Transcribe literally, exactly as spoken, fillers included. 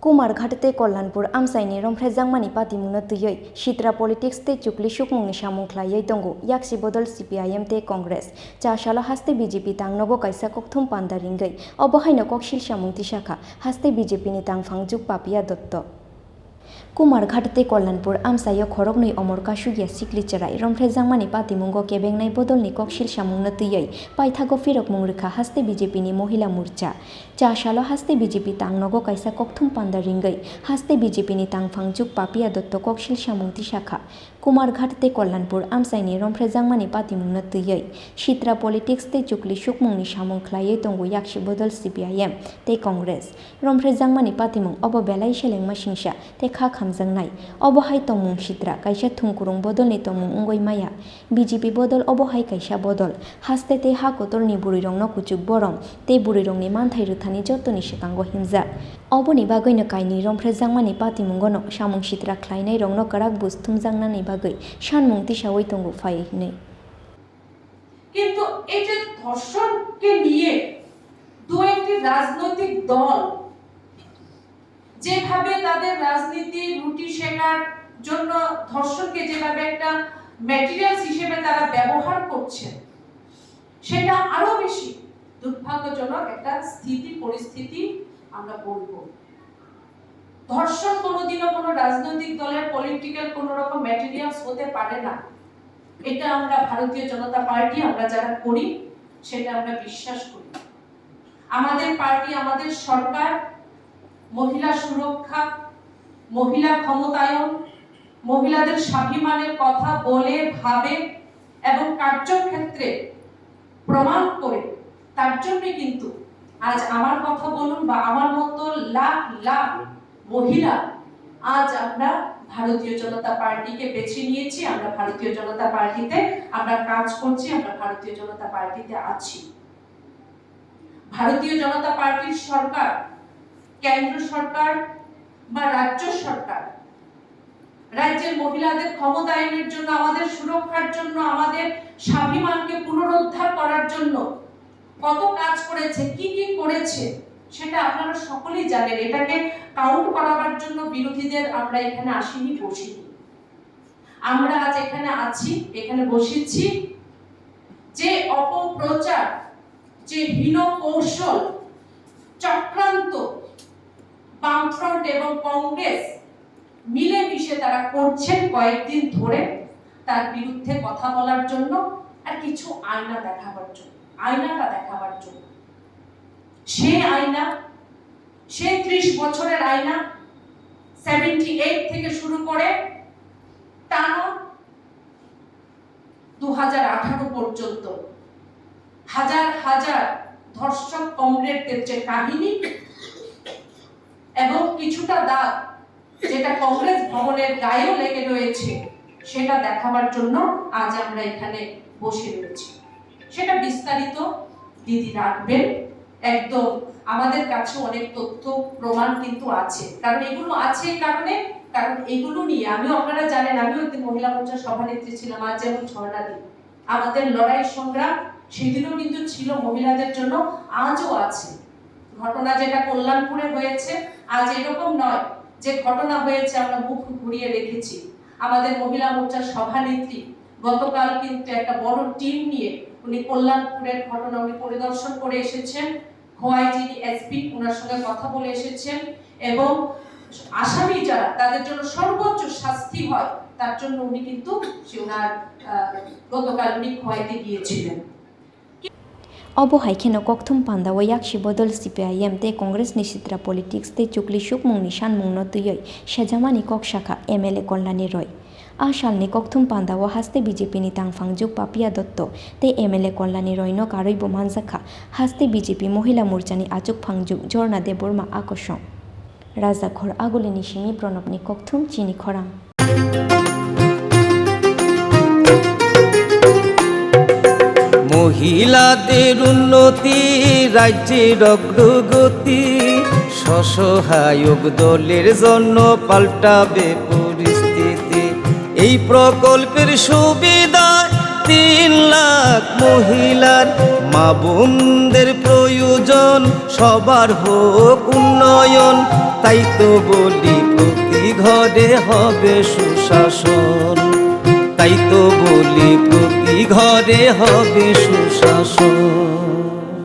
Kumarghat tei Kollanpur amchaini romphrejakmani patimungno twiwi sitra politics tei chukli sukmungni samung khlaiwi tongo yaksi bodol C P I M tei Congress. Cha salo haste B J P tangnogo kaisa kokthum panda ringwi obo haino koksil samung tisakha haste B J P ni tangphang juk Papia Dotto. Kumarghat tei Kollanpur amchaio khoroknwi omor kasukya sikli chwrai romphrejakmani patimungo kebengnai bodolni koksil samungno twiwi paithago phirokmung rwkha haste B J P ni Mohila Morcha. Cha salo haste B J P tangnogo kaisa kokthum panda ringwi haste B J P ni tangphang juk Papia Dotto koksil samung tisakha. Kumarghat tei Kollanpur amchaini romphrejakmani patimungno twiwi sitra politics tei chukli sukmungni samung khlaiwi tongo yaksi bodol C P I M tei Congress. Romphrejakmani patimung obo belai selengma singsa tei kha khamjaknai. Obo hai tongmung sitra kaisa thungkurung bodolni tongmung wngwi maya. B J P bodol obo hai kaisa bodol. Haste tei ha kotorni bwrwirokno kuchuk borom tei bwrwirokni manthai rwthani jotoni swkango himjak. Oboni bagwino kainwi romphrejakmani patimungono samung sitra khlainairokno kwrak buj thumjaknani bagwi sanmung tisaui tongo phai hwnwi. কিন্তু এই যে ধর্ষণকে নিয়ে দু একটি রাজনৈতিক দল যেভাবে তাদের রাজনীতি রুটি সেকার জন্য ধর্ষণকে যেভাবে একটা ম্যাটেরিয়ালস হিসেবে তারা ব্যবহার করছে, সেটা আরো বেশি দুর্ভাগ্যজনক একটা স্থিতি পরিস্থিতি আমরা বলবো। ধর্ষণ কোনোদিনও কোনো রাজনৈতিক দলের পলিটিক্যাল কোনো রকম ম্যাটেরিয়ালস হতে পারে না। এটা আমরা ভারতীয় জনতা পার্টি, আমরা যারা করি, সেটা আমরা বিশ্বাস করি। আমাদের পার্টি, আমাদের সরকার মহিলা সুরক্ষা, মহিলা ক্ষমতায়ন, মহিলাদের স্বাভিমানের কথা বলে, ভাবে এবং কার্যক্ষেত্রে প্রমাণ করে। তার জন্যই কিন্তু আজ আমার কথা বলুন বা আমার মতো লাখ লাখ মহিলা আজ আমরা ভারতীয় জনতা পার্টিকে বেছে নিয়েছি, আমরা ভারতীয় জনতা পার্টিতে আমরা কাজ করছি, আমরা ভারতীয় জনতা পার্টিতে আছি। ভারতীয় জনতা পার্টির সরকার, কেন্দ্র সরকার বা রাজ্য সরকার রাজ্যের মহিলাদের ক্ষমতায়নের জন্য, আমাদের সুরক্ষার জন্য, আমাদের স্বাভিমানকে পুনরুদ্ধার করার জন্য কত কাজ করেছে, কি কি করেছে, সেটা আপনারা সকলেই জানেন। এটাকে কাউন্ট করাবার জন্য বিরোধীদের আমরা এখানে আসিনি, বসিনি। আমরা আজ এখানে আছি, এখানে বসেছি। যে অপপ্রচার, যে হীন কৌশল, চক্রান্ত বামফ্রন্ট এবং কংগ্রেস মিলেমিশে তারা করছেন কয়েকদিন ধরে, তার বিরুদ্ধে কথা বলার জন্য আর কিছু আয়না দেখাবার জন্য, আয়নাটা দেখাবার জন্য। সেই আয়না, সেই ত্রিশ বছরের আয়না, সেভেন্টি এইট থেকে শুরু করে টানা দু হাজার আঠারো পর্যন্ত হাজার হাজার ধর্ষক কমরেডদের যে কাহিনী এবং কিছুটা দাগ যেটা কংগ্রেস ভবনের গায়েও লেগে রয়েছে, সেটা দেখাবার জন্য আজ আমরা এখানে বসে রয়েছি। সেটা বিস্তারিত দিদি রাখবেন। একদম আমাদের কাছে অনেক তথ্য প্রমাণ কিন্তু আছে, কারণ এগুলো আছে এই কারণে, কারণ এগুলো নিয়ে আমিও, আপনারা জানেন, আমিও একদিন মহিলা মোর্চার সভানেত্রী ছিলাম, আজ যেমন ঝর্ণা দি। আমাদের লড়াই সংগ্রাম সেদিনও কিন্তু ছিল মহিলাদের জন্য, আজও আছে। ঘটনা যেটা কল্যাণপুরে হয়েছে, আজ এরকম নয় যে ঘটনা হয়েছে আমরা মুখ ঘুরিয়ে রেখেছি। আমাদের মহিলা মোর্চার সভানেত্রী গতকাল কিন্তু একটা বড় টিম নিয়ে উনি কল্যাণপুরের ঘটনা উনি পরিদর্শন করে এসেছেন। খোয়াই যিনি এসপি, ওনার সঙ্গে কথা বলে এসেছেন এবং আসামি যারা, তাদের জন্য সর্বোচ্চ শাস্তি হয়, তার জন্য উনি কিন্তু সে ওনার, আহ, গতকাল উনি খোয়াইতে গিয়েছিলেন। Obo hai kheno kokthum pandao yaksi bodol C P I M tei Congress ni sitra politics tei chukli sukmungni sanmungno twiwi sejamani kok sakha M L A Kolnani Roy. A salni kokthum pandao haste B J P ni tangphang juk Papia Dotto tei M L A Kolnani Roy no karwi bo manjakha haste B J P Mohila Morcha ni achuk phangjuk Jorna Debbarma a kosong. Rajakhor Agulini simi Pranabni kokthum chini khorang. মহিলাদের উন্নতি, রাজ্যের অগ্রগতি, স্বসহায়ক দলের জন্য পাল্টাবে পরিস্থিতি। এই প্রকল্পের সুবিধায় তিন লাখ মহিলার, মা বোনদের প্রয়োজন, সবার হোক উন্নয়ন। তাই তো বলি প্রতি ঘরে হবে সুশাসন, তাই তো বলি প্রতি ঘরে হবে সুশাসন।